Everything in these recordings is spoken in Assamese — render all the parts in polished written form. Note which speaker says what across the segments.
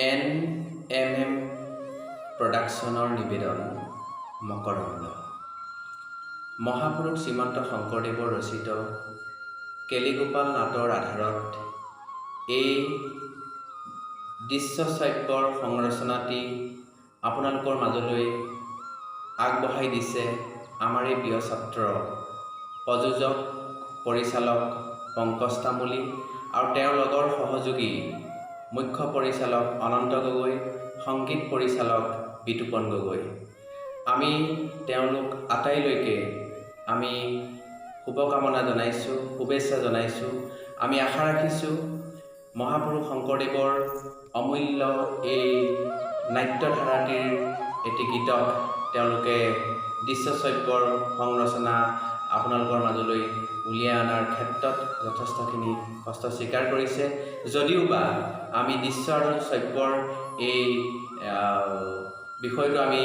Speaker 1: এন এম এম প্ৰডাকশ্যনৰ নিবেদন মকৰন্দ। মহাপুৰুষ শ্ৰীমন্ত শংকৰদেৱৰ ৰচিত কেলিগোপাল নাটৰ আধাৰত এই দৃশ্য শ্ৰাব্যৰ সংৰচনাটি আপোনালোকৰ মাজলৈ আগবঢ়াই দিছে আমাৰে প্ৰিয় ছাত্ৰ, প্ৰযোজক, পৰিচালক পংকজ তামুলী আৰু তেওঁৰ লগৰ সহযোগী মুখ্য পৰিচালক অনন্ত গগৈ, সংগীত পৰিচালক বিতুপন গগৈ। আমি তেওঁলোক আটাইলৈকে আমি শুভকামনা জনাইছোঁ, শুভেচ্ছা জনাইছোঁ। আমি আশা ৰাখিছোঁ, মহাপুৰুষ শংকৰদেৱৰ অমূল্য এই নাট্যধাৰাটিৰ এটি গীতক তেওঁলোকে দৃশ্য শ্ৰাব্যৰ সংৰচনা আপোনালোকৰ মাজলৈ উলিয়াই অনাৰ ক্ষেত্ৰত যথেষ্টখিনি কষ্ট স্বীকাৰ কৰিছে। যদিওবা আমি দৃশ্য আৰু শ্ৰব্যৰ এই বিষয়টো আমি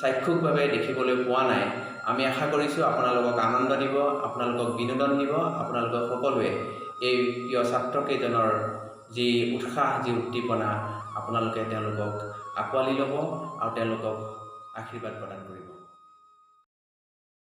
Speaker 1: চাক্ষুষভাৱে দেখিবলৈ পোৱা নাই, আমি আশা কৰিছোঁ আপোনালোকক আনন্দ দিব, আপোনালোকক বিনোদন দিব। আপোনালোকক সকলোৱে এই প্ৰিয় ছাত্ৰকেইজনৰ যি উৎসাহ, যি উদ্দীপনা, আপোনালোকে তেওঁলোকক আঁকোৱালি ল'ব আৰু তেওঁলোকক আশীৰ্বাদ প্ৰদান কৰিব।